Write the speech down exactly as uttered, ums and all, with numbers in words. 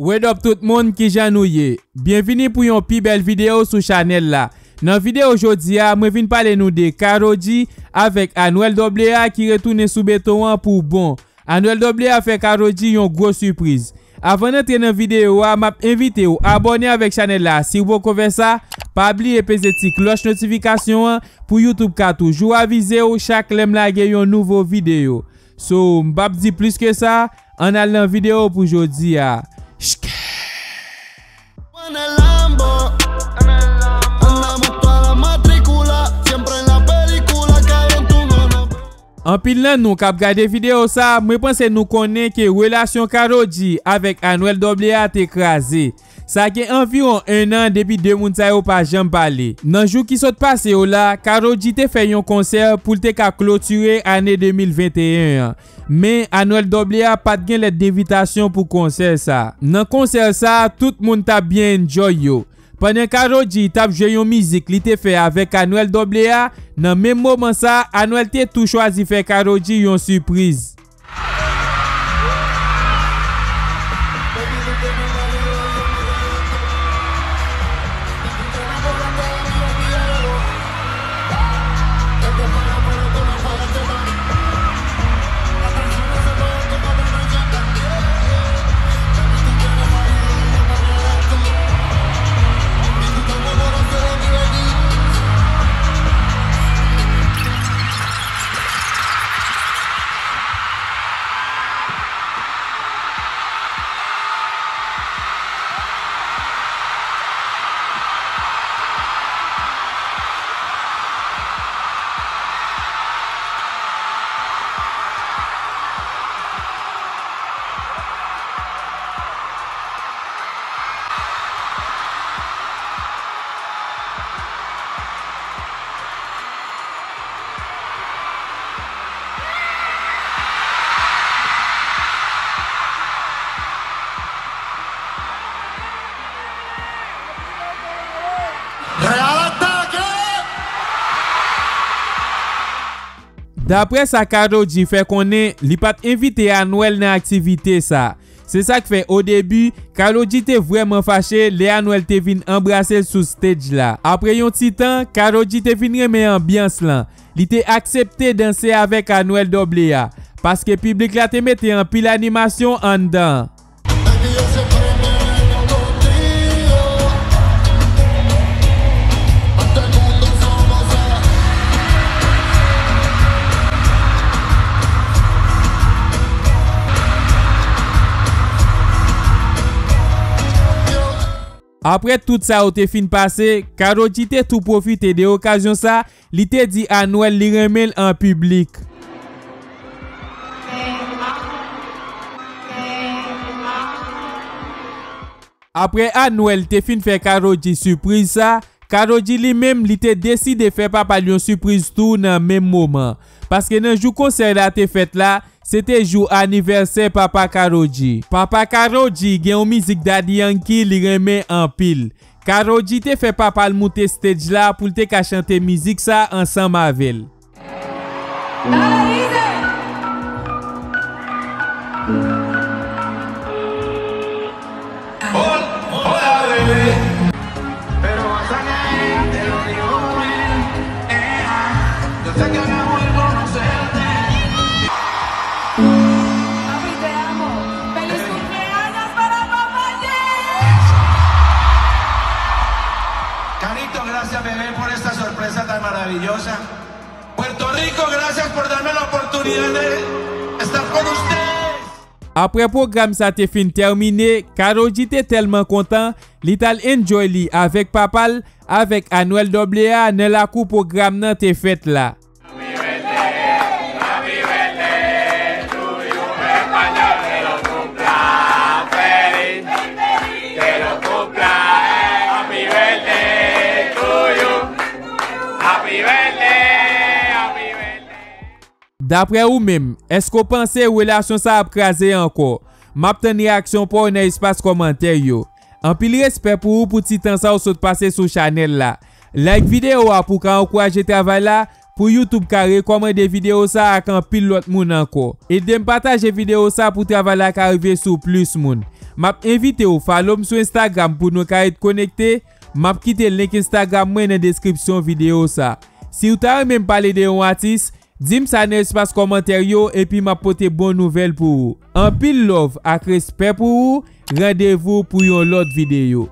What up tout moun, kijan nou ye? Byenvini pou yon pi bèl videyo sou chanèl la. Nan videyo jodi a, mwen vin pale nou de Karol G avèk Anuel A A ki retounen sou beton an pou bon. Anuel A A fè Karol G yon gwo sipriz. Avan n antre nan videyo a, m ap envite w abòne avèk chanèl la si w poko fè sa. Pa bliye peze ti klòch notifikasyon an pou YouTube ka toujou avize w chak lè m lage yon nouvo videyo. So, m p ap di plis ke sa, ann al nan videyo pou jodi a. Shk! Anpil nan nou k ap gade videyo sa, mwen panse nou konnen ke relasyon Karol G avèk Anuel A A te kraze. Sa gen anviwon en an depi de moun sa yo pa janm pale. Nan jou ki sot pase yo la, Karol G te fè yon konsè pou l te ka klotire ane de mil venteyen an. Men, Anuel A A pa t gen lèt denvitasyon pou konsè sa. Nan konsè sa, tout moun t ap byen enjoy yo. Pandan Karol G t ap jwe yon mizik li te fè avèk Anuel A A, nan menm moman sa, Anuel te tou chwazi fè Karol G yon sipriz. Real Atake! Daprè sa Karol G fè konnen, li pa t envite Anuel nan aktivite sa. Se sa k fè, o debi, Karol G te vrèman fache lè Anuel te vin anbrase l sou stage la. Apre yon ti tan, Karol G te vin renmen anbyans lan. Li te aksepte danse avèk Anuel A A, paske piblik la te mete anpil animasyon anndan. Apre tout sa yo te fin pase, Karol G te tou pwofite de okazyon sa, li te di Anuel li renmen l an piblik. Apre Anuel te fin fè Karol G sipriz sa, Karol G li menm li te deside fè papa l yon sipriz tou nan menm moman. Paske nan jou konsè la te fèt la, se te jou anivèsè papa Karol G. Papa Karol G gen yon mizik Daddy Yankee li renmen anpil. Karol G te fè papa l moute stage la pou l te ka chante mizik sa ansanm avè l. Hola, bebé. Pero vas a caer, te lo digo bien. Eh, ah, yo sé que me voy a conocerte. Papi, te amo. Feliz cumpleaños para Papá Dios. Carito, gracias, bebé, por esta sorpresa tan maravillosa. Puerto Rico, gracias por darme la oportunidad de estar con ustedes. Apre pwogram sa te fin tèmine, Karol G te tèlman kontan, li t al enjoy li avèk papa l, avèk Anuel A A nan lakou pwogram nan te fèt la. Daprè ou menm, èske w panse relasyon sa ap kraze ankò? M ap tann reyaksyon pa w nan espas kòmantè yo. Anpil respè pou ou pou ti tan sa w sot pase sou chanèl la. Like videyo a pou w ka ankouraje travay la, pou YouTube ka rekòmande videyo sa ak anpil lòt moun ankò. Ede m pataje videyo sa pou travay la ka rive sou plis moun. M ap envite w follow m sou Instagram pou nou ka ret konekte. M ap kite link Instagram mwen nan deskripsyon videyo sa. Si w ta renmen m pale de yon atis, di m sa nan espas kòmantè yo epi m ap pote bon nouvèl pou ou. Anpil love ak respè pou ou. Randevou pou yon lòt videyo.